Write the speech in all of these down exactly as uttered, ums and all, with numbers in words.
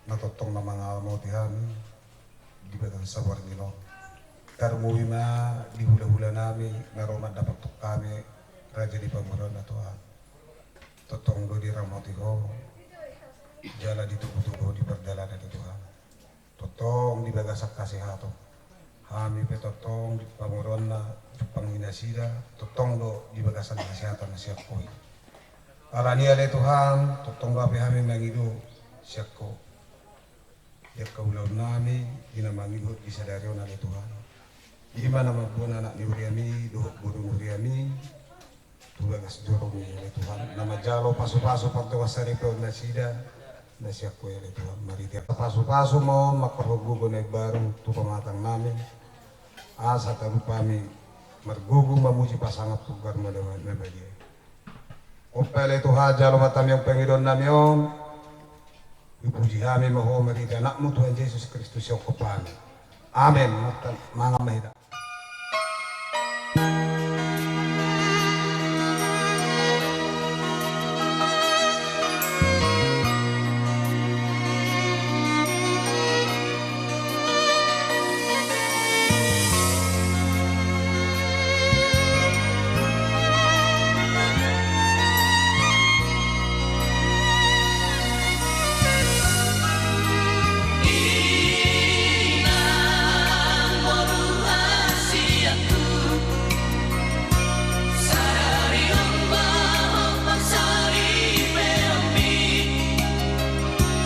Na tongtong na mangaramoti hami di bagasan saborngin on. Tarlumobi ma di hulahula nami na ro mandapothon hami raja ni pamoruonna, Tuhan. Tongtong do diramoti Ho jala ditogutogu Ho di pardalanan i, Tuhan. Tongtong di bagasan hasehaton. Hami pe tongtong di pamoruonna jumpang ni nasida, tongtong do di bagasan hasehaton na sian Ho i. Alani i ale Tuhan, tongtong do hape hami mangido sian Ho. Di angka ulaon nami di na mangihut di sadari on ale Tuhan. I ma na mamboan anak ni huriam i dohot boru ni huriam i tu bagas joro i ale Tuhan, na manjalo pasupasu partongas saripeon nasida na sian Ho i ale Tuhan. Marhite pasupasu ma on mangkorhon gogo na imbaru tu pamatang nami, asa talup hami margogo mamuji pasangap tu goarmu na badia i. On pe ale Tuhan, jalo ma hami on pangidoan nami on. Hupuji hami ma Ho marhite anakmu Tuhan Jesus Kristus sihophop hami. Amen. Martangiang ma hita.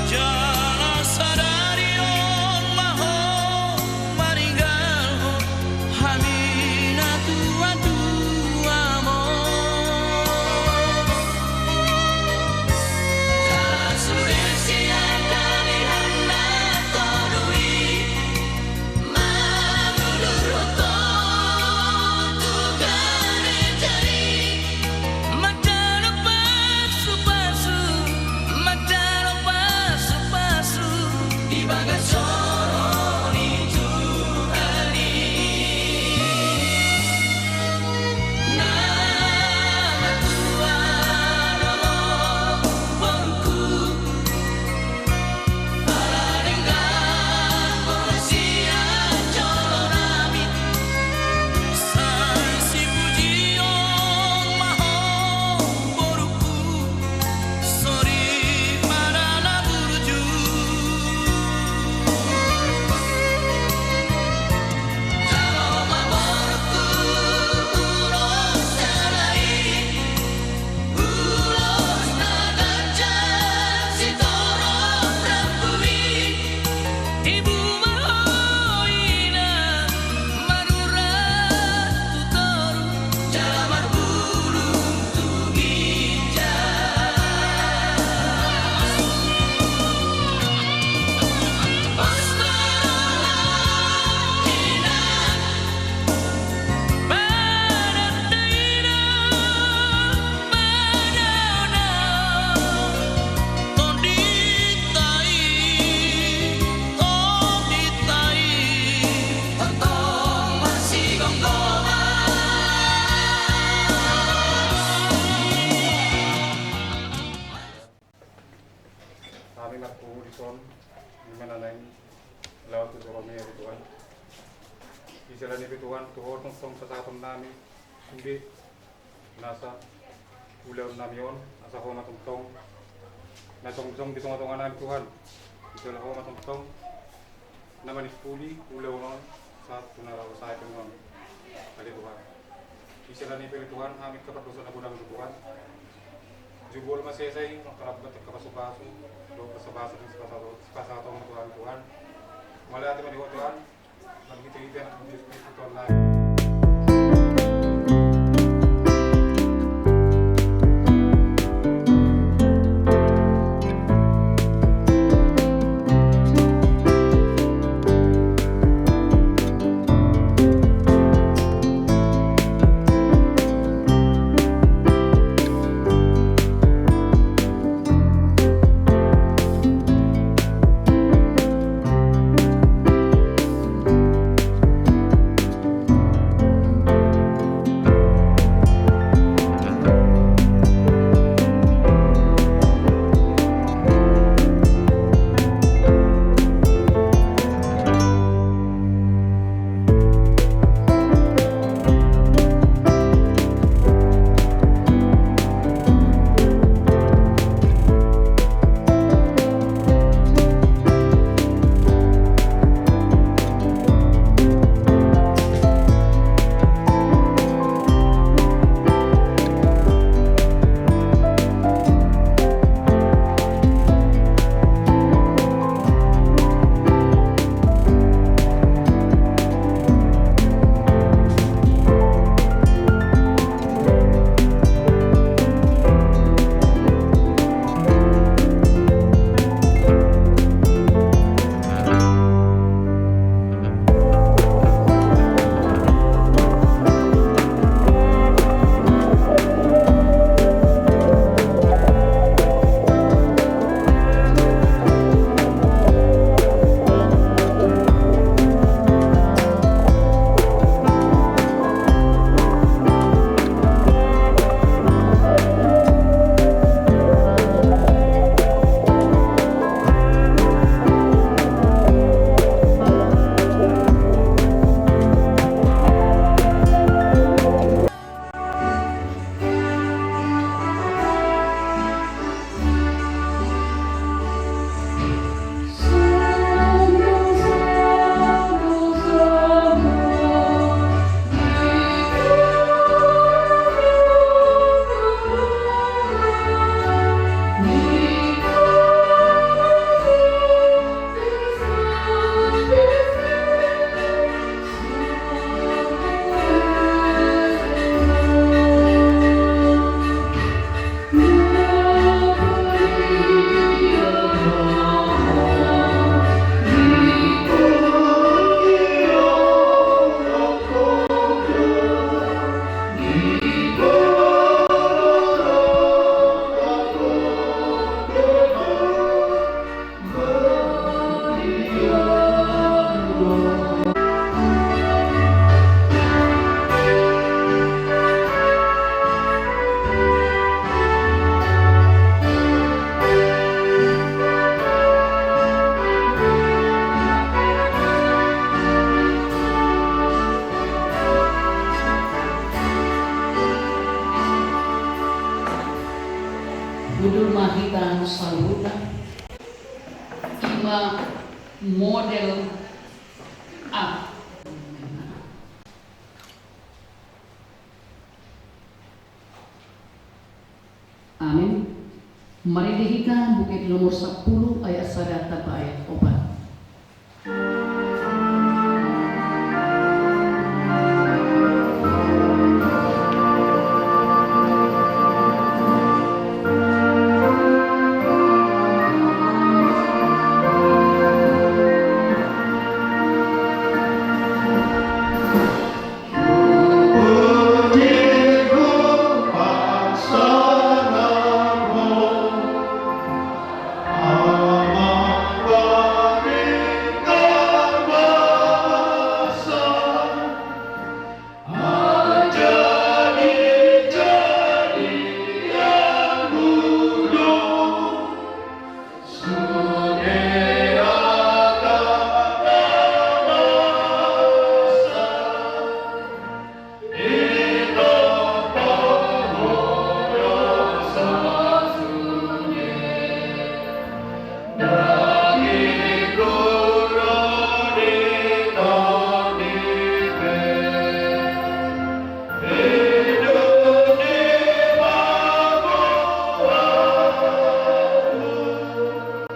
Jala sadari on ma ho maninggalhon hami natuatuam on. Jala sude sian hami na tolu i, mangudurhon ho tu gareja i. Manjalo pasupasu, manjalo pasupasu di bagas joro ni Tuhan i. Na martua do ho, boruku. Ala denggan borhat sian jolo nami. Sai sipujion ma ho boruku, soripada na burju. Jalo ma boruku ulos sada i. Ulos na ganjang sitorop rambu i. Tibu ma ho ina, Madura tu toru, jala marbulung tu ginjang. Pos ma roha ina, Hami marpungu dison, i ma na naeng laho tu joromi ale Tuhan. Jala nipe Tuhan, tu Ho tongtong pasahaton nami sude nasa ulaon nami on, asa Ho ma tongtong na jongjong di tongatonga nami Tuhan. Jala Ho ma tongtong na manimpuli ulaon on sahat tu na laho sahat on ale Tuhan. Jala nipe ale Tuhan, hami angka pardosa na godang do Tuhan. Jumolo ma sesa i, mangkalambat angka pasupasu dohot basabasa ni sipasahat, sipasahat on Tuhan, Tuhan. Mauliate ma di Ho Tuhan. Marhitehite Anak ni Jesus Kristus Tuhan nami. Hundul ma hita saluhutna. Ima model A. Amin. Marende hita Buku Ende nomor sampulu ayat sada tamba ayat opat.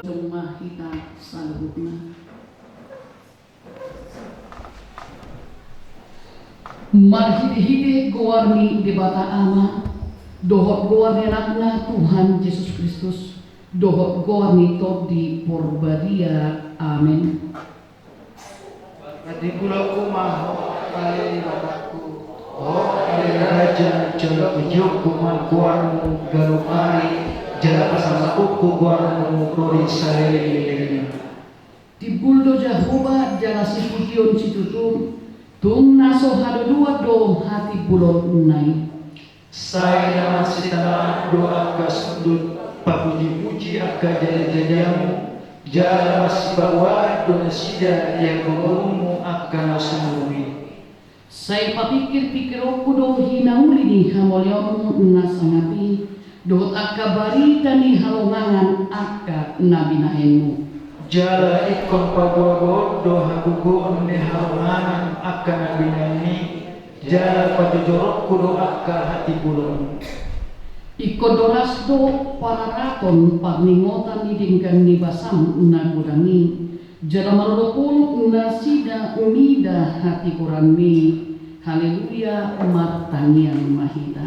Jumpa hita saluhutna. Marhitehite goar ni Debata Ama, dohot goar ni Anakna Tuhan Jesus Kristus, dohot goar ni Tondi Porbadia. Amen. Patimbulonku ma Ho ale Debatangku, Ho ale Raja, jala pujionku ma goarmu ganup ari, jala pasahatonku goarmu ro di saleleng ni lelengna. Timbul do Jahowa jala sipujion situtu, tung na so haduduan do hatimbulonna i. Sai na marsitangahon do angka sundut papujipuji angka jala-jalamu, jala marsipaboahan do nasida di angka goarmu angka na sumurung i. Sai papingkir-pingkironku do hinauli ni hamuliaonmu na sangap i, dohot angka barita ni halongangan angka na binahenmu. Jala ingkon paboaboahon do hagogoon ni halongangan angka na binahen i, jala pajojoronku do angka hatimbulonmu. Ingkon do las do pararaton parningotan ni denggan ni basam na godang i, jala marolopolop nasida mida hatigoranmi. Haleluya, martangiang ma hita.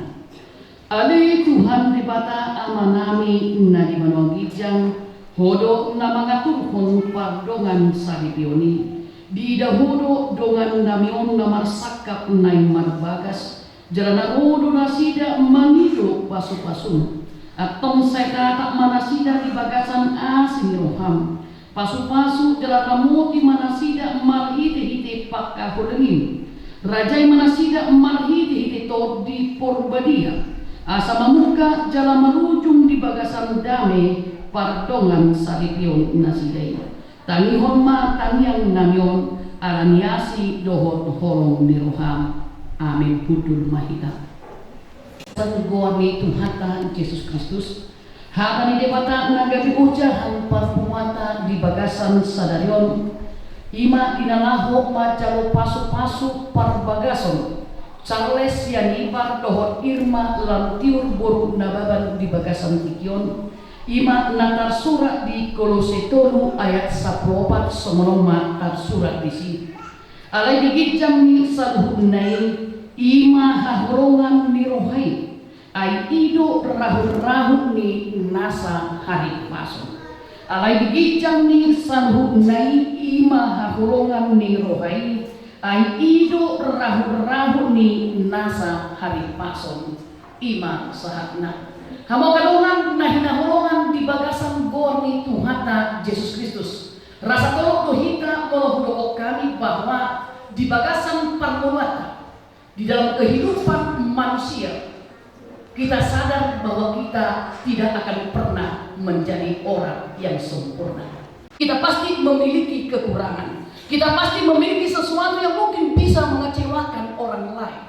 Ale Tuhan Debata Amanami na di banua ginjang, Ho do na mangaturhon pardongan saripeon i. Diida Ho do dongannami on na marsangkap naeng marbagas, jala na ro do nasida mangido pasupasum. Antong sai tatap ma nasida di bagasan asi ni roham. Pasupasu jala ramoti ma nasida marhitehite pangkaholongim. Rajai ma nasida marhitehite Tondi Porbadia, asa mamungka jala marujung di bagasan dame pardongan saripeon nasida i. Tangihon ma tangiangnami on, ala ni asi dohot holong ni roham. Amin. Hundul ma hita. Goar ni Tuhanta Jesus Kristus, hata ni Debata na gabe ojahan parpunguanta di bagasan sadari on, i ma di na laho manjalo pasupasu parbagason Charles Sianipar dohot Irma Lantiur boru Nababan di bagasan tingki on, i ma na tarsurat di Kolose tolu ayat sampulu opat, songon on ma tarsurat disi. Alai di ginjang ni saluhutna i, i ma haholongan ni roha i, ai i do rahut-rahut ni nasa hahipason. Alai di ginjang ni saluhutna i, i ma haholongan ni roha i, ai i do rahut-rahut ni nasa hahipason. I ma sahatna. Hamu angka dongan na hinaholongan di bagasan goar ni Tuhanta Jesus Kristus. Rasa torop do hita molo hudok hami Di bagasan parngoluanta, di dalam kehidupan manusia, kita sadar bahwa kita tidak akan pernah menjadi orang yang sempurna. Kita pasti memiliki kekurangan. Kita pasti memiliki sesuatu yang mungkin bisa mengecewakan orang lain.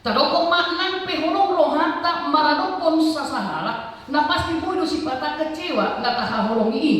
Tadokkon ma nang pe holong rohanta maradophon sasahalak, na pasti boi do sipata kecewa na tahaholongi i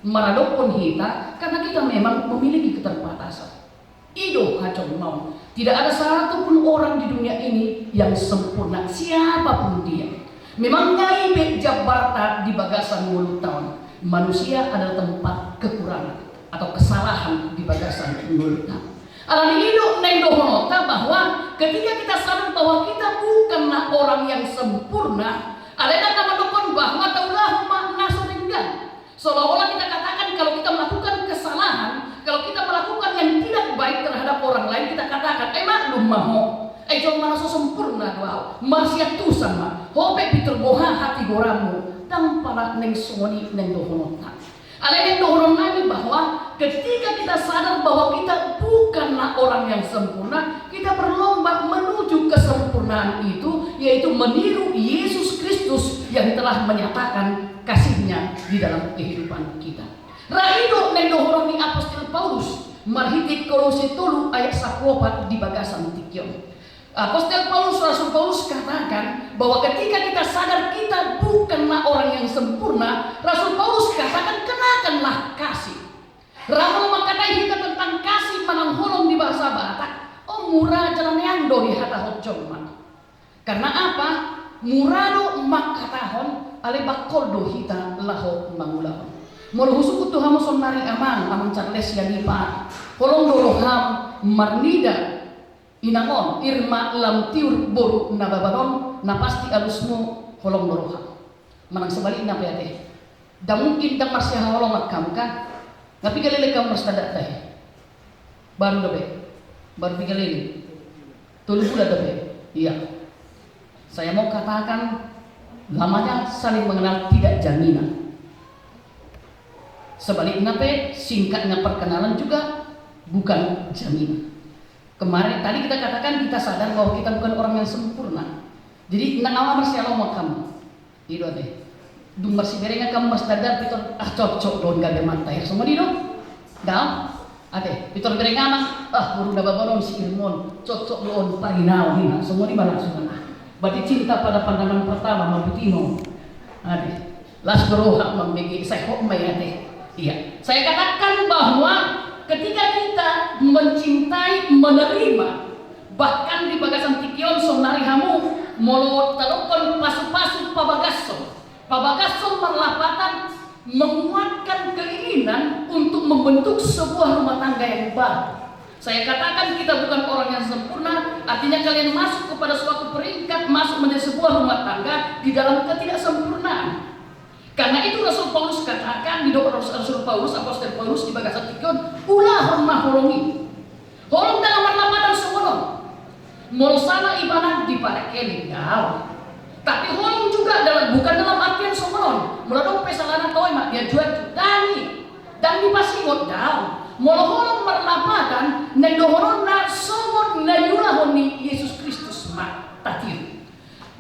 maradophon hita, karena kita memang memiliki keterbatasan. I do hajolmaon. Tidak ada satu pun orang di dunia ini yang sempurna, siapa pun dia. Memang ngai be jambarta di bagasan ngolunta on. Manusia adalah tempat kekurangan atau kesalahan di bagasan ngolunta. Alani i do naeng dohononta bahwa ketika kita sadar bahwa kita bukanlah orang yang sempurna, alai na mandokkon bahwa taulahon ma na so denggan. Seolah-olah kita katakan kalau kita melakukan kesalahan, kalau kita melakukan yang tidak baik terhadap orang lain, kita katakan, "Eh, maklum ma ho. Eh, jolma na so sempurna do ahu. Marsiantusan ma. Ho pe pintor boha hatigoranmu." Ndang pala naeng songon i naeng dohononta. Alai naeng dohonon nami bahwa ketika kita sadar bahwa kita bukanlah orang yang sempurna, kita berlomba menuju kesempurnaan itu, yaitu meniru Yesus Kristus yang telah menyatakan kasih-Nya di dalam kehidupan kita. Ra i do naeng dohonon ni apostel Paulus marhite Kolose tolu ayat sampulu opat di bagasan tingki on. Apostel Paulus, Rasul Paulus katakan bahwa ketika kita sadar kita bukanlah orang yang sempurna, Rasul Paulus katakan, "Kenakanlah kasih." Ra molo mangkatai hita tentang kasih manang holong di bahasa Batak, on mura jala neang do dihatahon jolma. Karena apa? Mura do mangkatahon, alai bangkol do hita laho mangulahon. Molo husungkun tu hamu saonnari amang, amang Charles Sianipar, holong do roham marnida inang on, Irma Lamtiur boru Nababan on, na pasti alusmu holong do roham. Manang sebalikna pe ate. Ndang mungkin ndang marsihaholongan hamu kan? Nga piga leleng hamu marstandar tahe? Baru dope? Baru piga leleng? Tolu bulan dope? Iya. Saya mau katakan, namanya saling mengenal tidak jaminan. Sebaliknya pe, singkatnya perkenalan juga bukan jaminan. Kemarin tadi kita katakan kita sadar bahwa kita bukan orang yang sempurna. Jadi ndang ala marsihaholongan hamu. I do ate. Dung marsiberengan hamu marstandar pintor, ah, cocok do on gabe mantaher, songon i do. Daong. Ate, pintor bereng amang, ah, boru Nababan on si Irma on, cocok do on parinaon, ninna. Songon i ma langsung. Berarti cinta pada pandangan pertama ma buti on. Ate. Las do roha mambege, sai hot ma i ate. Iya. Saya katakan bahwa ketika kita mencintai, menerima, bahkan di bagasan tingki on saonnari hamu, molo tadokkon pasu-pasu pabagason. Pabagason marlapatan menguatkan keinginan untuk membentuk sebuah rumah tangga yang baru. Saya katakan kita bukan orang yang sempurna, artinya kalian masuk kepada suatu peringkat, masuk menjadi sebuah rumah tangga di dalam ketidaksempurnaan. Karena itu Rasul Paulus katakan, didok Rasul Paulus, apostel Paulus di bagasan tingki on, ulahon ma holong i. Holong dalam marlapatan songon on. Molo sala ibana diparekeni, daong. Tapi holong juga dalam, bukan dalam artian songon on. Molo adong pe salana toe ma, diajuanju, ndang i. Ndang dipasingot, daong. Molo holong marlapatan, naeng dohononna songon na niulahon ni Jesus Kristus ma tatiru.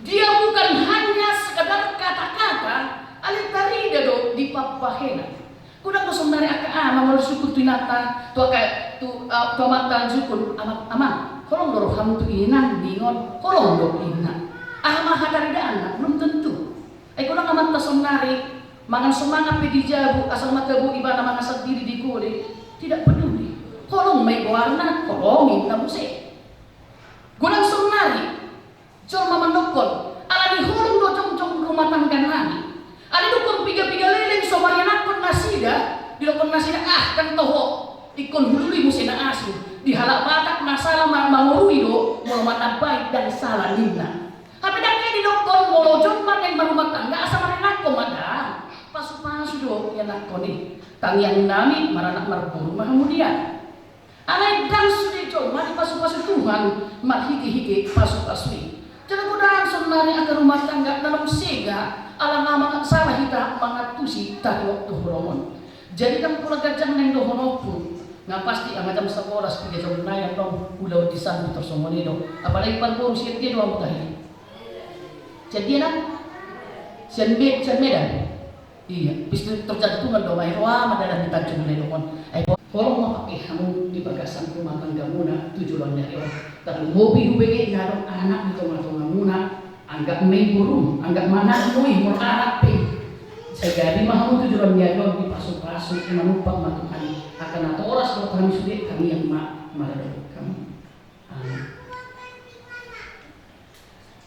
Dia bukan hanya sekedar kata-kata, alai tarida do di pambahenan. Godang do saonnari angka amang molo sungkun tu inanta, tu angka, tu, eh, tu amanta sungkun, "Amang, amang, holong do roham tu inang," ninna on, holong do ninna. Aha ma hataridaanna? Belum tentu. Ai godang amanta saonnari, mangan so mangan pe di jabu, asal ma tabo ibana mangan sandiri di gole, tidak peduli. Holong ma i goarna, holong ninna muse. Godang saonnari, jolma mandokkon, alani holong do jongjong rumah tangga nami. Alai dokkon piga-piga leleng so marianakhon nasida, didokkon nasida, "Ah, ndang toho, ingkon hulului muse na asing." Di halak Batak na sala ma-, mangorui do, molo manambai ndang sala ninna. Hape ndang i didokkon molo jolma naeng marumah tangga asa marianakhon ma, ndang. Pasu-pasu do ianakhon i. Tangiang nami maranak marboru ma hamu nian. Alai ndang sude jolma dipasu-pasu Tuhan marhite-hite pasu-pasu i. Jala godang saonnari angka rumah tangga na naung sega ala nga mangan sala hita mangantusi tariwak tu holong on. Jadi ndang pola ganjang naeng dohononku. Pasti angka jam sabolas piga jam nai antong ulaon di sandok tarsongon i do. Apalagi parboru, sian dia do ahu tahe? Sian dia na? Sian Me-, sian Medan. Ia, pasti terjadi tu mandok mai roa madalan di Tanjung Ledong on. Ai po-, holong ma pake hamu di bagasan rumah tanggamuna tu joloan ni ari on. Tarlumobi hubege na adong anak di tonga-tongamuna. Anggap ma i borum, anggap ma anakmu i, molo anak pe. Sai gabe ma hamu tu joloan ni ari on dipasupasu, manumpak ma Tuhan i. Angka natoras dohot hami sude, hami ma mangadopi hamu. Amin.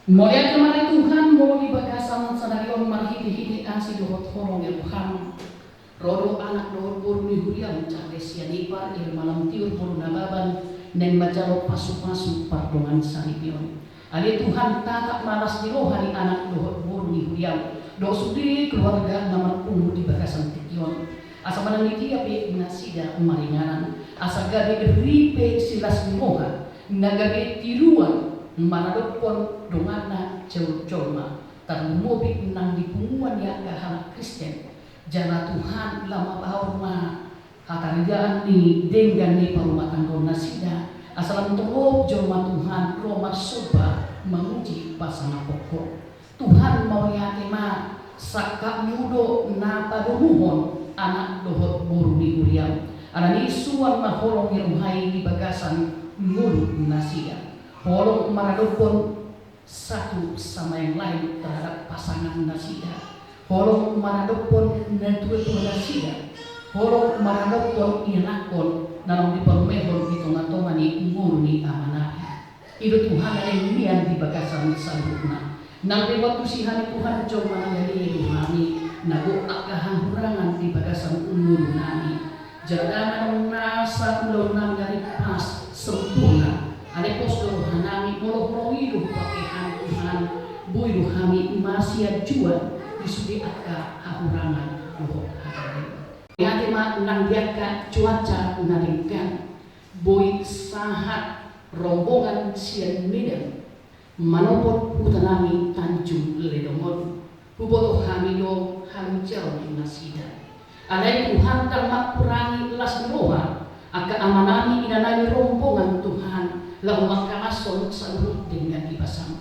Mauliate ma di Tuhan, molo di bagasan sadari on marhite-hite asi dohot holong ni roham. Ro do anak dohot boru ni huriam, Charles Sianipar, i ma Lamtiur boru Nababan, naeng manjalo pasu-pasu pardongan saripe on. Ale Tuhan, tatap ma las ni roha ni anak dohot boru ni huriam, dohot sude keluarga na marpungu di bagasan tingki on. Asa manang di dia pe nasida maringanan, asa gabe ripe silas ni roha, na gabe tiruan maradophon donganna jol-, jolma, tarlumobi nang di punguan ni angka halak Kristen. Jala Tuhan, lam mabaor ma hatariaan ni denggan ni parumatanggaon nasida, asa lam torop jolma Tuhan ro marsomba mamuji pasangaphon Ho. Tuhan, mauliate ma, sangkapmu do na padomuhon anak dohot boru ni huriam. Alani i suan ma holong ni roha i di bagasan ngolu nasida. Holong maradophon satu sama yang lain terhadap pasangan nasida. Holong maradophon natua-tua nasida. Holong maradophon ianakhon na naung diparumehon di tonga-tonga ni ngolu ni amanami. I do Tuhan na nian di bagasan saluhutna. Nang pe waktu si hami Tuhan jolma na gale do hami, na gok angka hahurangan di bagasan ngolunami. Jala ndang adong nasa ulaonnami na ringkas sempurna. Alai pos do rohanami, molo holong i do hupake hami Tuhan, boi do hami masianjuan di sude angka hahurangan dohot hagabeon. Mauliate ma nang di angka cuaca na denggan, boi sahat rombongan sian Medan manopot hutanami Tanjung Ledong on. Huboto hami do halujaon nasida. Alai Tuhan, ndang mangkurangi las ni roha angka amanami inanami rombongan Tuhan, laho mangkalashon saluhut denggan ni basam.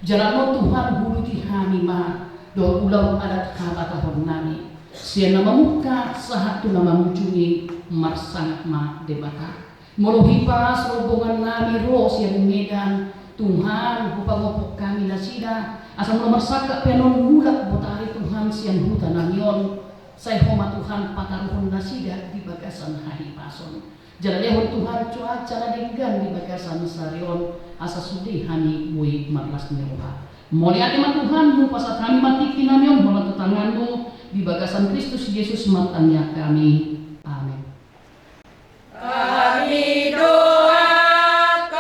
Jala on Tuhan, huuduti hami ma dohot ulaon adat habatahonnami, sian na mamungka sahat tu na mangujungi, marsangap ma Debata. Molo hipas rombongannami ro sian Medan, Tuhan, hupangophop hami nasida, asa molo marsangkap pe annon mulak botari Tuhan sian hutanami on, sai Ho ma Tuhan pataruhon nasida di bagasan hahipason. Jala lehon Tuhan cuaca na denggan di bagasan sadari on, asa sude hami boi marlas ni roha. Mauliate ma Tuhan, hupasahat hami ma tingkinami on tu tanganmu, di bagasan Kristus Jesus martangiang hami. Amin. Kami doakan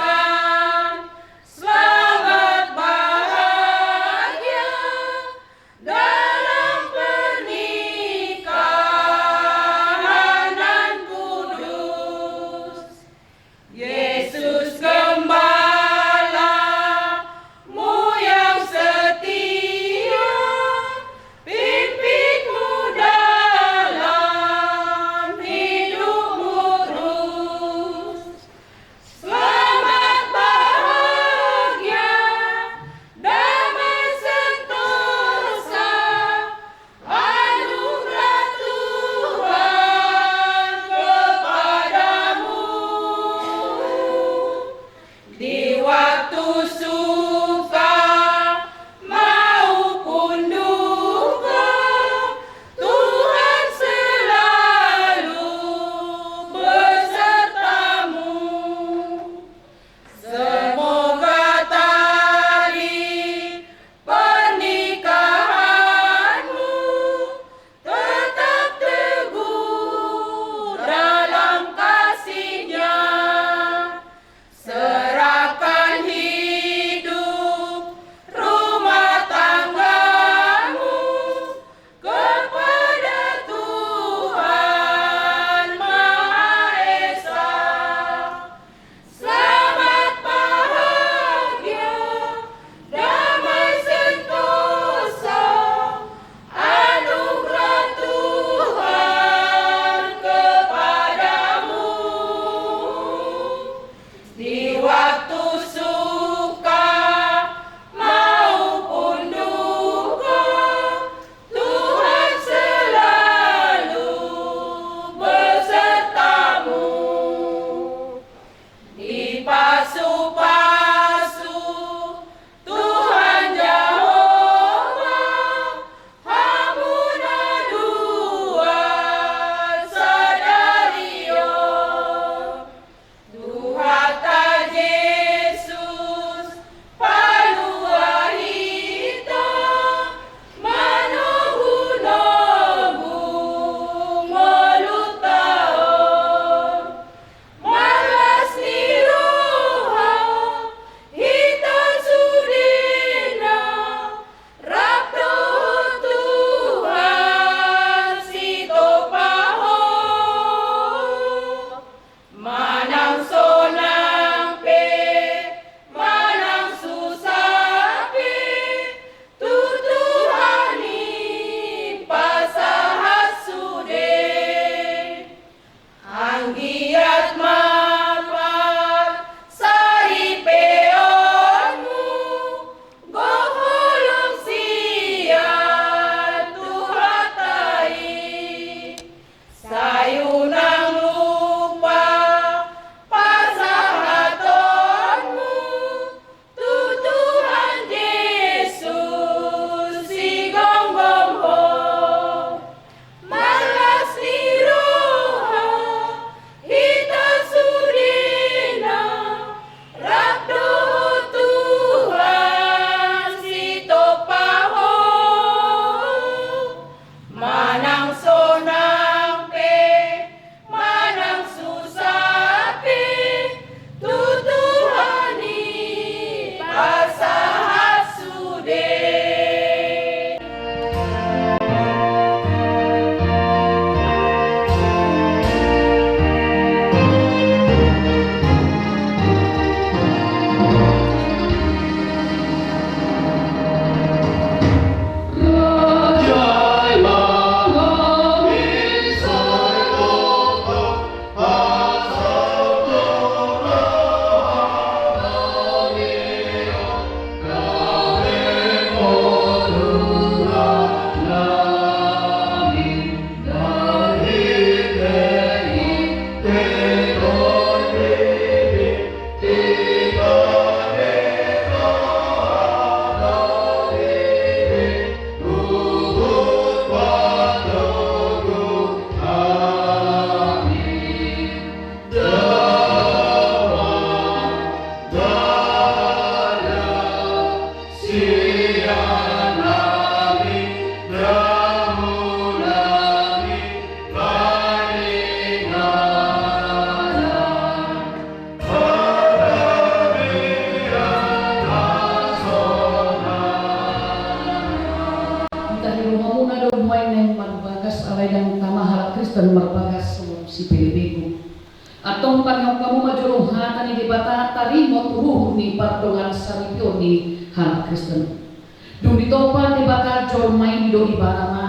selamat bahagia dalam pernikahan nan kudus. Yesus Gembalamu yang setia, pimpinmu dalam Hamu ma jolo hata ni Debata, taringot tu ruhut ni pardongan saripeon ni halak Kristen. Dung ditompa Debata jolma i, didok Ibana ma: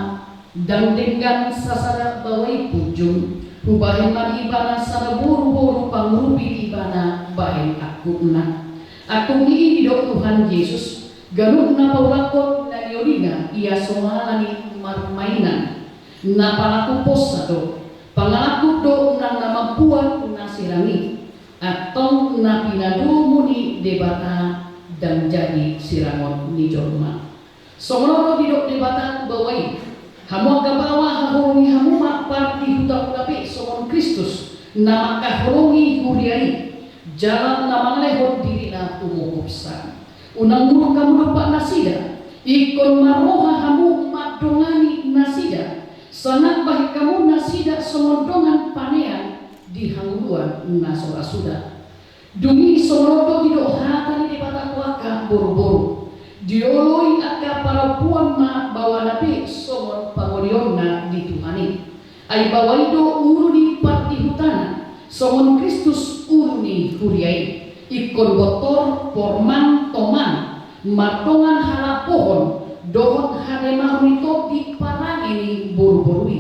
Ndang denggan sasada baoa i punjung, hubahen ma di ibana sada boruboru pangurupi di ibana bahen angkupna. Angkup ni i, didok Tuhan Jesus, ganup na paulakhon na niolina ia so ala ni marmainan. Na palaku posa do, pangalangkup do nang na mambuat na sirang i. Antong na pinadomu ni Debata ndang jadi sirangon ni jolma. Songon on do didok Debata tu baoa i: Hamu angka baoa, haholongi hamu ma pardihutamuna be songon Kristus na mangkaholongi huria i, jala na mangalehon dirina tu mongkupsa. Unang muruk hamu dompak nasida, ingkon marroha hamu mandongani nasida, sonang bahen hamu nasida songon dongan panean di hangoluan na so ra suda. Dung i songon on do didok hata ni Debata tu angka boruboru: Dioloi angka parompuan ma baoana be songon pangolionna di Tuhan i. Ai baoa i do ulu ni pardihutana, songon Kristus ulu ni huria i. Ingkon bontor, porman, toman, mardongan halambohon dohot hademahon ni tondi parange ni boruboru i.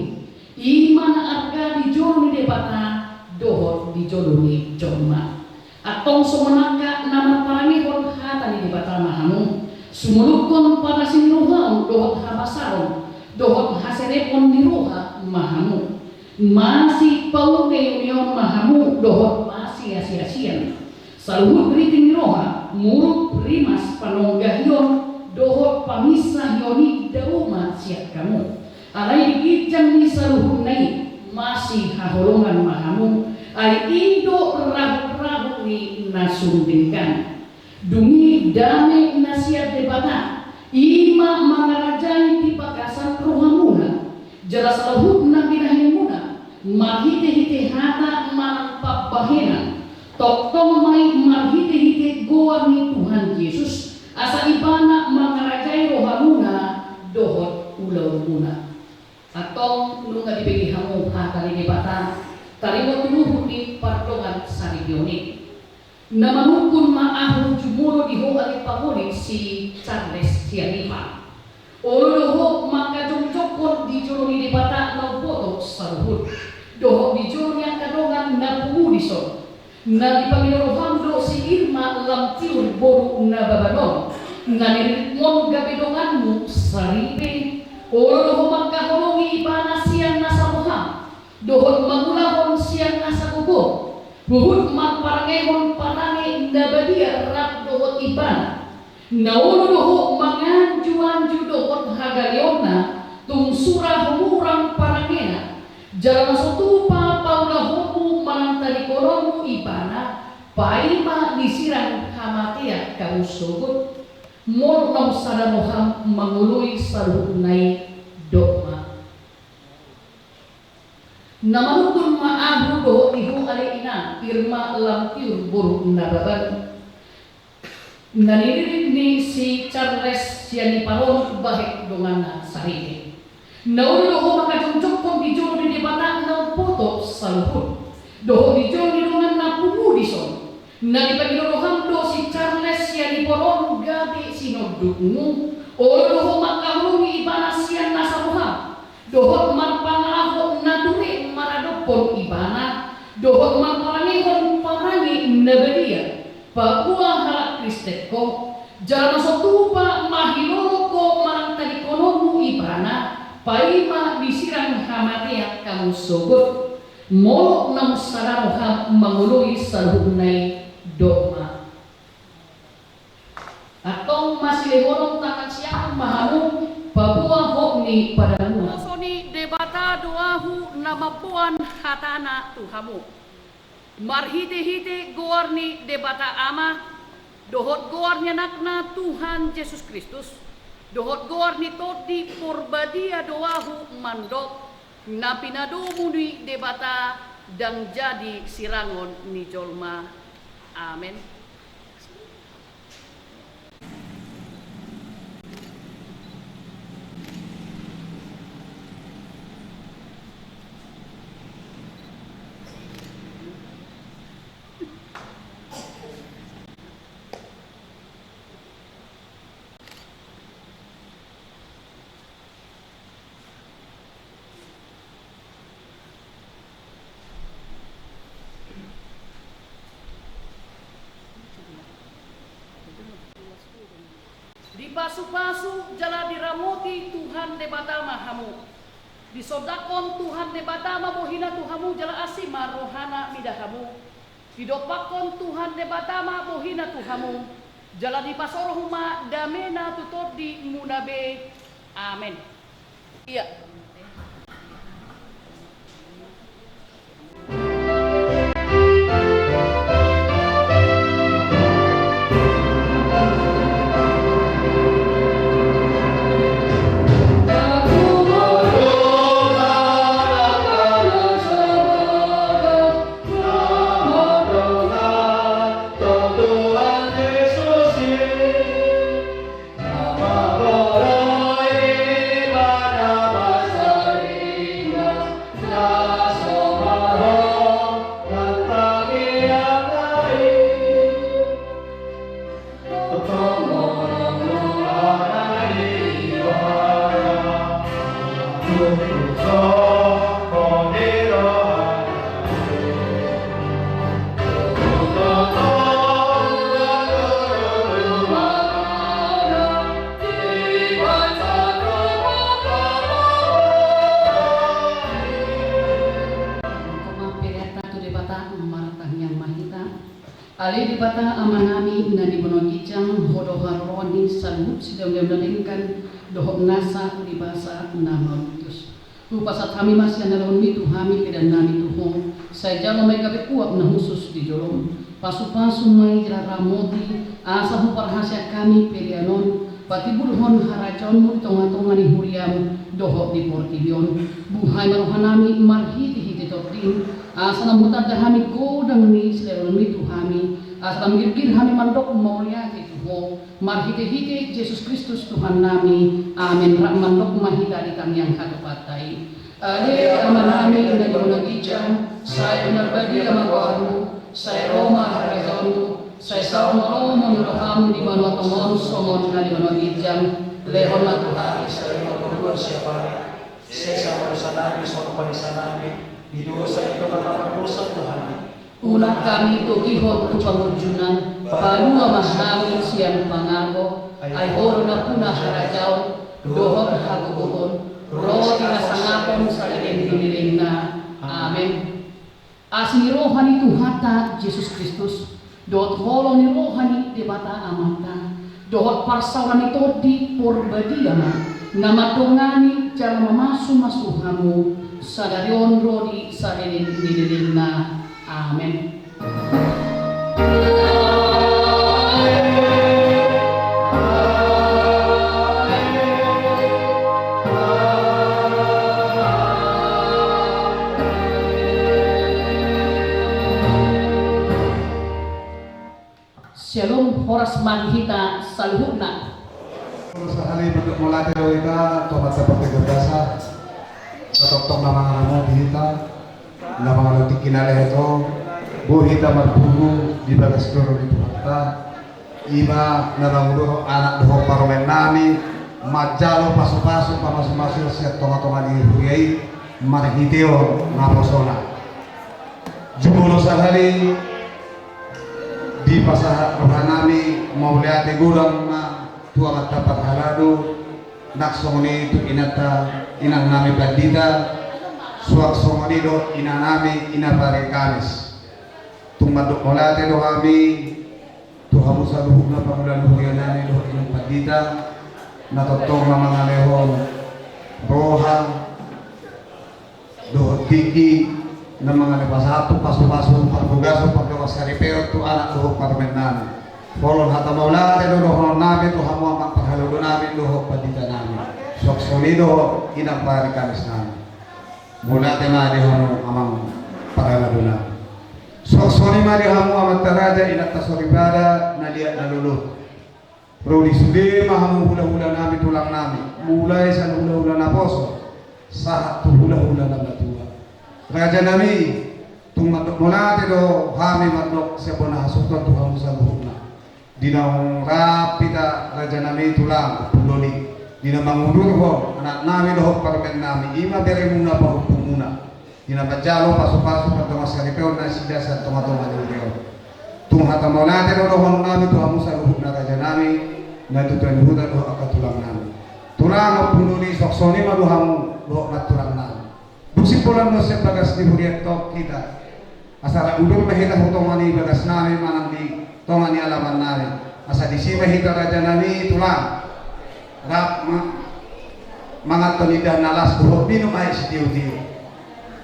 I ma na arga di jolo ni Debata dohot di jolo ni jolma. Antong songon angka na marparangehon hata ni Debata ma hamu, sumolukhon parasi ni rohaon dohot habasaron dohot haserepon ni roha ma hamu. Masipauneuneon ma hamu dohot masiasiasian. Saluhut riting ni roha, muruk, rimas, panonggahion dohot panginsahion i dao ma sian hamu. Alai di ginjang ni saluhutna i, masihaholongan ma hamu, ai i do rahut-rahut ni na sun denggan. Dung i dame na sian Debata, i ma mangarajai di bagasan rohamuna. Jala saluhut na binahenmuna, marhitehite hata manang pambahenan, tongtong ma i marhitehite goar ni Tuhan Jesus, asa Ibana mangarajai rohamuna dohot ulaonmuna. Antong nunga dibege hamu hata ni Debata, taringot tu ruhut ni pardongan saripeon i. Na manungkun ma ahu jumolo di ho ale pangoli si Charles Sianipar. Olo do ho mangkajongjongkon di jolo ni Debata na umboto saluhut, dohot di jolo ni angka dongan na pungu dison. Na dipangido roham do si Irma Lamtiur boru Nababan on, na niriritmon gabe donganmu saripe. Olo do ho mangkaholongi ibana sian nasa roham, dohot mangulahon sian nasa gogo, huhut marparangehon parange na badia rap dohot ibana. Na olo do ho manganjuanju dohot hagaleonna tung sura humurang parangena. Jala na so tupa paulahonmu manang tadingkononmu ibana, paima disirang hamatean hamu sogot. Molo naung sada roham mangoloi saluhutna i, dok ma. Na manungkun ma ahu dohot di ho ale inang Irma Lamtiur boru Nababan, na niririt ni si Charles Sianipar on bahen donganna saripe. Na olo do ho mangkajongjongkon di jolo ni Debata na umboto saluhut, dohot di jolo ni dongan na pungu dison. Na dipangido roham do si Charles Sianipar on gabe sinondukmu. Olo do ho mangkaholongi ibana sian nasa roham, dohot marpangalaho na ture maradophon ibana, dohot marparangehon parange na badia. Paboa halak Kristen ho, jala na so tupa mahilolong ho manang tadingkononmu ibana, paima disirang hamatean hamu sogot. Molo naung sada roham mangoloi saluhutna i, dok ma. Antong masilehonon tangan siamun ma hamu, paboa hot ni padanmuna. Ulos ni Debata do ahu na mamboan hatana tu hamu. Marhitehite goar ni Debata Ama, dohot goar ni Anakna Tuhan Jesus Kristus, dohot goar ni Tondi Porbadia do ahu mandok: Na pinadomu ni Debata ndang jadi sirangon ni jolma. Amen. Pasu-pasu jala diramoti Tuhan Debata ma hamu. Disondangkon Tuhan Debata ma bohina tu hamu jala asi ma rohana mida hamu. Didompakkon Tuhan Debata ma bohina tu hamu, jala dipasorohu ma damena tu tondimuna be. Amen. Ia. Martangiang ma hita. Ale Debata Amanami na di banua ginjang, Ho do haroroan ni saluhut sidaondang na denggan dohot nasa di basa na mamutus. Hupasahat hami ma sian na lehonmi tu hami pedannami tu Ho, sai jalo ma i gabe uap na hushus di jolom. Pasu-pasu ma i jala ramoti, asa huparhaseang hami pelean on patimbulhon harajaonmu di tonga-tonga ni huriam dohot di portibi on. Buhai ma rohanami marhite-hite tondim, asa lam hutanda hami godang ni silehononmi tu hami, asa lam girgir hami mandok mauliate tu Ho. Marhite-hite Jesus Kristus Tuhannami. Amen. Rap mandok ma hita di tangiang hatopanta i. Ale Amanami na di banua ginjang, sai pinarbadia ma goarmu, sai ro ma harajaonmu, sai saut ma roham di banua tonga on songon na di banua ginjang. Lehon ma tu hami sadari on siapari. Sesa ma dosanami songon panesanami di dosa ni angka na mardosa tu hami. Unang hami togihon tu pangunjunan, palua ma hami sian pangago, ai Ho do nampuna harajaon, dohot hagogoon, ro di hasangapon saleleng ni lelengna. Amen. Asi ni roha ni Tuhanta Jesus Kristus, dohot holong ni roha ni Debata Amanta, dohot parsaoran ni Tondi Porbadia ma na mandongani jala mamasu-masu hamu sadari on ro di saleleng ni lelengna. Amen. Syalom, horas ma di hita saluhutna. Sahali mandok mauliate do hita tu Amanta Partigor basa, na tongtong na mangaramoti hita, na mangaramoti tingki na lehet on, boi hita marpungu di bagas joro ni Tuhanta. Ima na mangudurhon anak dohot parumaennami manjalo pasu-pasu, pamasu-masu sian tonga-tonga ni huria i marhitehon naposona. Jumolo sahali dipasahat rohanami mauliate godang ma tu Amanta Parhalado, nang songon i tu inanta, inangnami pandita, suang songon i dohot inanami ina pari Kamis. Tung mandok mauliate do hami tu hamu saluhutna pangula ni hurianami dohot inang pandita, na tongtong na mangalehon roha dohot tingki na mangalean pasahathon pasu-pasu, parbogason, pardongan saripeon tu anak dohot parumaennami. Holan hata mauliate do dohononnami tu hamu amang parhaladonami dohot panditanami. Suang songon i dohot inang pari Kamisnami. Mauliate ma di hamu amang parhaladonami. Suang songon i ma di hamu amanta raja, inanta soripada na liat na lolo. Ro di sude ma hamu hula-hulanami, tulangnami, mulai sian hula-hula naposo sahat tu hula-hula na matua. Rajanami, tung mandok mauliate do hami mandok sian bona hasuhuton tu hamu saluhutna. Di naung rap hita rajanami, tulang, puloni, di na mangudurhon anaknami dohot parumaennami, ima beremuna, pahompumuna. Di na manjalo pasu-pasu, pardongan saripeon nasida sian tonga-tonga ni huria on. Tung hata mauliate do dohononnami tu hamu saluhutna rajanami, Na tutu ni huta dohot angka tulang nami. Tulang, Ompu Doli, songon i ma do hamu dohot nantulang nami. Dung simbolan do sian bagas ni huria antong hita. Asa rap udut ma hita tu tonga ni bagas nami manang di tonga ni alaman nami. Asa disi ma hita raja nami tulang. Rap ma-, mangan tu indahan na las dohot minum aek sitiotio.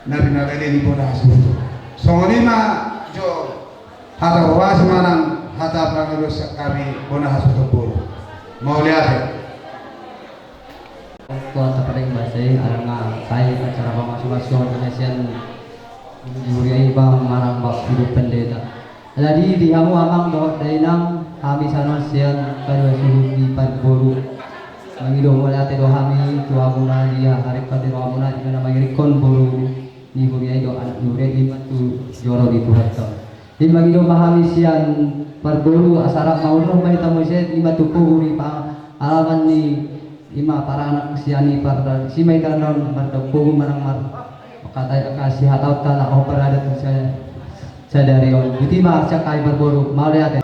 Na binarele ni bona hasuhuton. Songon i ma jo hata huhuasi manang hata pangidoan sian hami bona hasuhuton boru. Mauliate. Tua tapadeng basa i, ala nga sai acara pamasumasu on hasian huria i bang manang bang ibu pendeta. Jadi di hamu amang dohot dainang, hami sanon sian kadua suhut ni parboru. Mangido mauliate do hami tu hamuna di ari pati rohamuna di na mangiringhon boru ni huria i dohot anak ni huria i ma tu joro ni Tuhanta. Di mangido ma hami sian parboru asa rap mangolu ma hita muse i ma tu pogu ni pa-, alaman ni i ma paranak sian i parda-, si ma hita non mardapogu manang mar-, mangkatai angka sihataonta na hombar adat sa-, sadari on. Botima sian hami parboru, mauliate.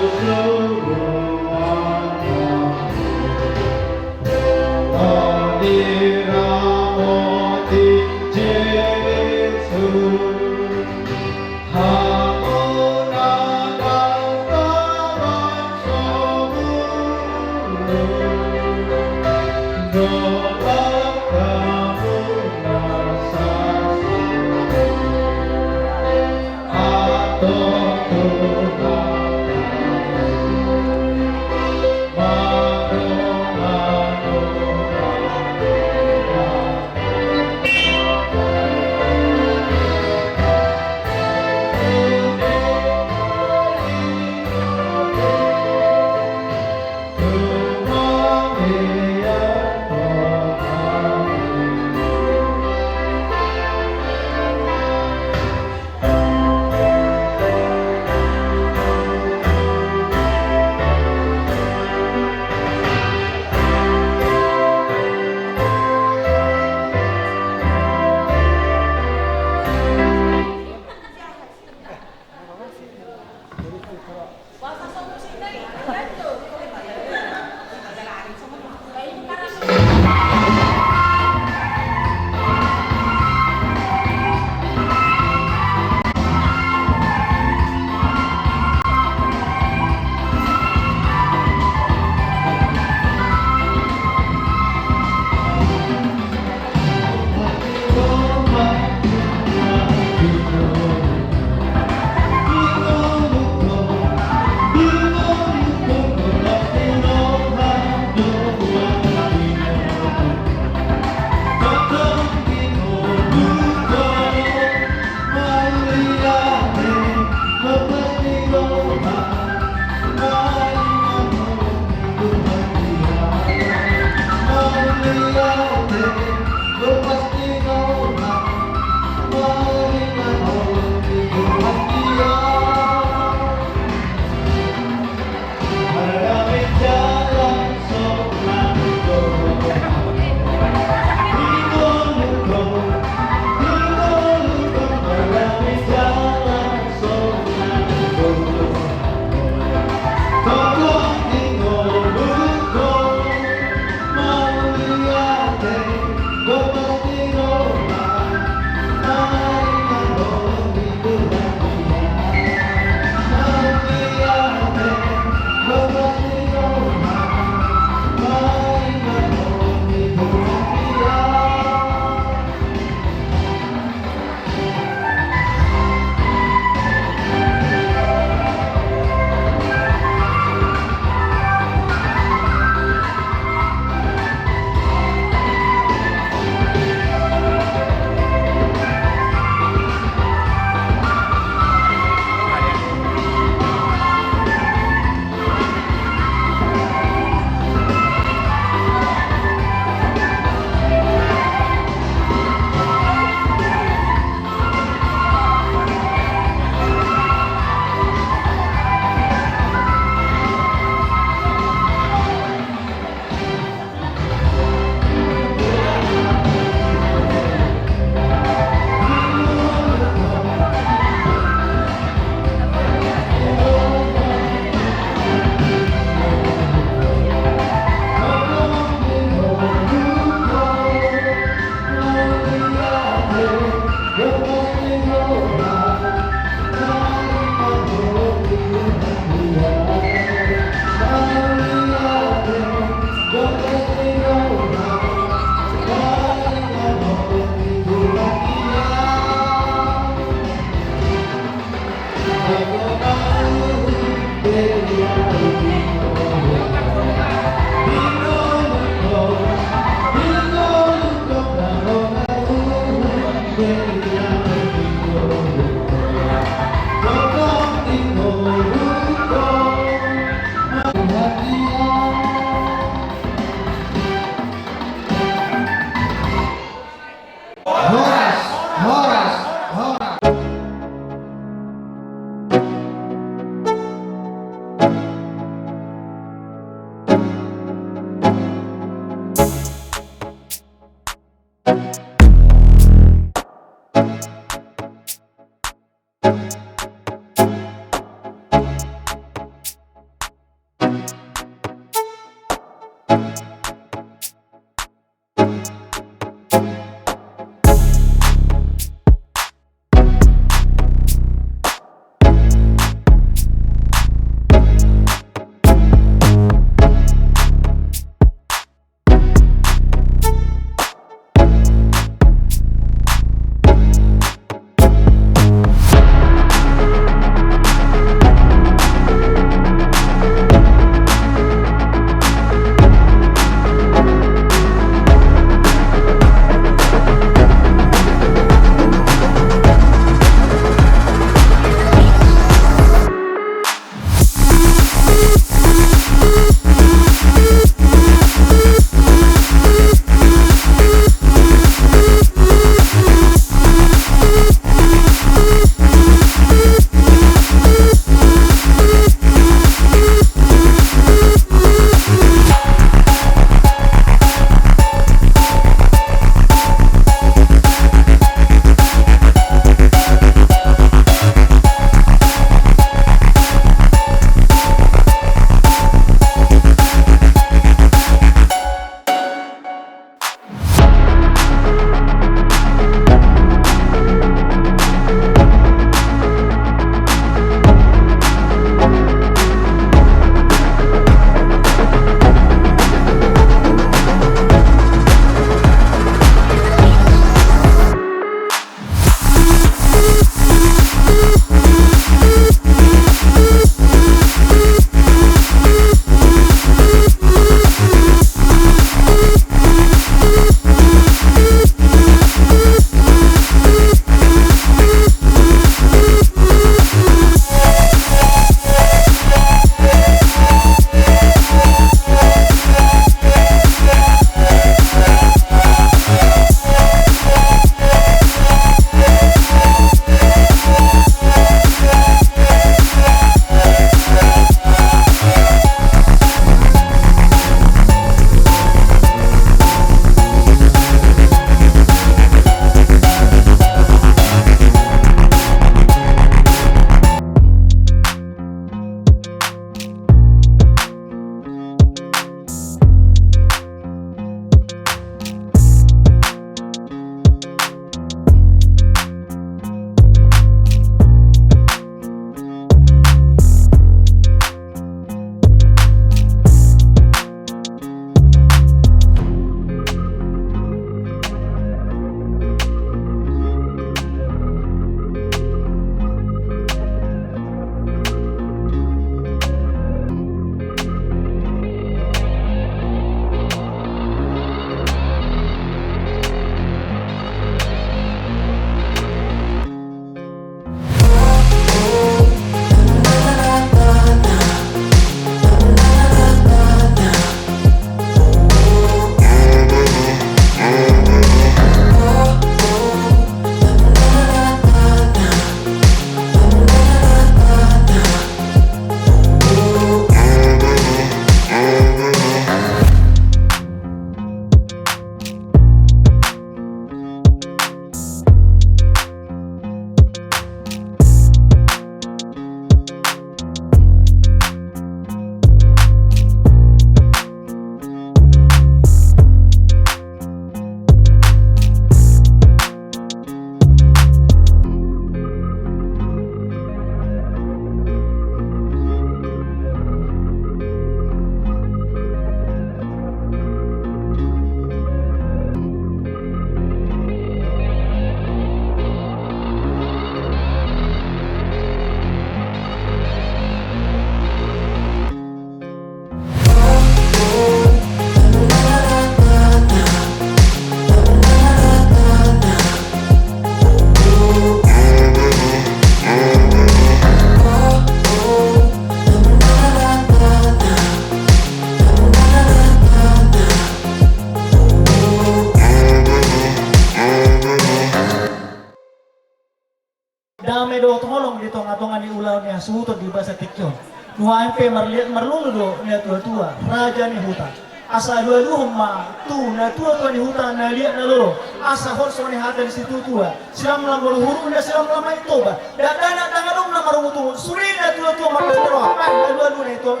Dame dohot holong di tongatonga ni ulaon ni hasuhuton di bagasan tingki on. Nuaeng pe marliat marlolo do natuatua, raja ni huta. Asa alualuhon ma tu natuatua ni huta na liat na lolo. Asa hot songon i hata ni situatua: Silamlam molo hurungna, silamlam ma i Toba. Dakdanak dang adong na marungutungut, sude natuatua marlas ni roha. Bahen alualu na i Toba.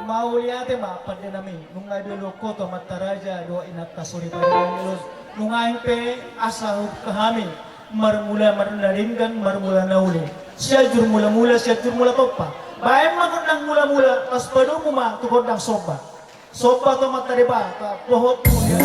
Mauliate ma pande nami, nunga dialuhon ho tu amanta raja dohot inanta soripada. Nuaeng pe asa hubuka hami marmula na denggan, marmula na uli. Sianjur mulamula, Sianjur mula tompa. Baen ma gondang mulamula, laos padomu ma tu gondang somba. Somba tu amanta Debata, dohot mulia.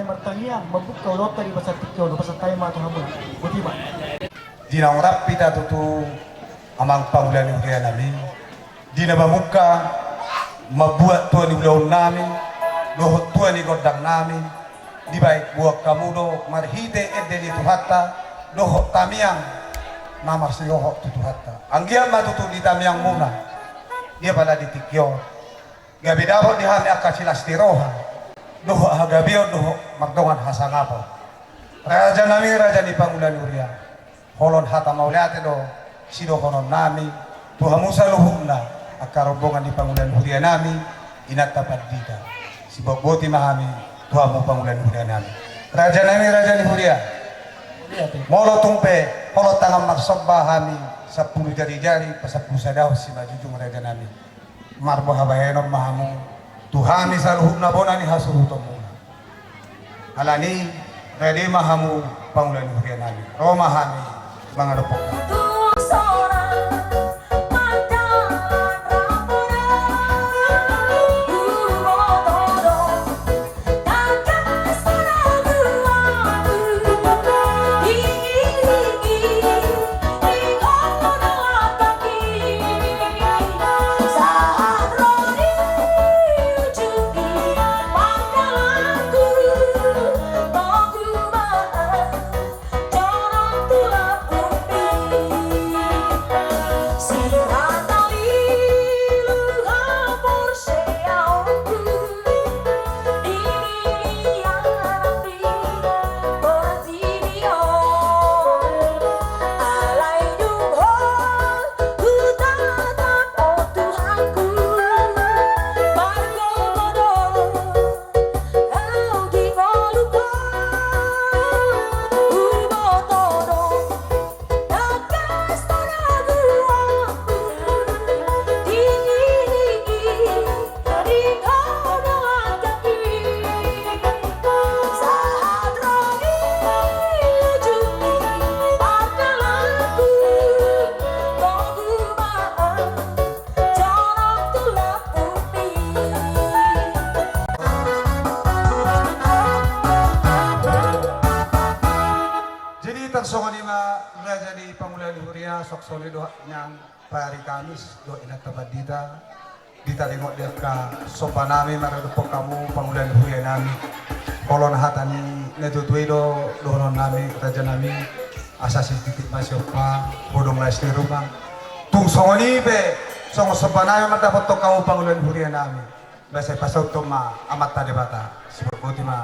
Martangiang, mambuka ulaonta di bagasan tingki on, bagasan tahi ma tu hamu. Boti ma. Di na ungkap hita tutu amang pangula ni huria nami, di na mamungka mambuat tua ni ulaon nami dohot tua ni gondang nami, dibahen boan hamu do marhite ende ni Tuhanta dohot tamiang na marsihohot tu Tuhanta. Anggiat ma tutu di tamiangmuna, di apala di tingki on, gabe dapot di hami angka silas ni roha dohot hagabeon dohot mardongan hasangapon. Raja nami, raja ni pangula ni huria, holong hata mauliate do sidohonon nami tu hamu saluhutna angka rombongan ni pangula ni huria nami, inanta pandita. Sibotboti ma hami tu hamu pangula ni huria nami. Raja nami, raja ni huria, molo tung pe holong tangan marsomba hami sampulu jarijari pasampulu sadahon simanjujung, raja nami, marboha bahenon ma hamu tu hami saluhutna bona ni hasuhutonmuna. Alani i, rade ma hamu pangula ni huria nami. Ro ma hami mangadophon. Songon i do nian, pari Kamis do inanta pandita. Ditaringot di angka somba nami maradophon hamu pangula ni huria nami. Olo, hata ni natuatua i do dohonon nami, raja nami, asa sititi ma siompa, bodong lais ni ruma. Tung songon i pe, songon somba nami mandapothon hamu pangula ni huria nami. Ba sai pasauthon ma Amanta Debata. Siborngoti ma.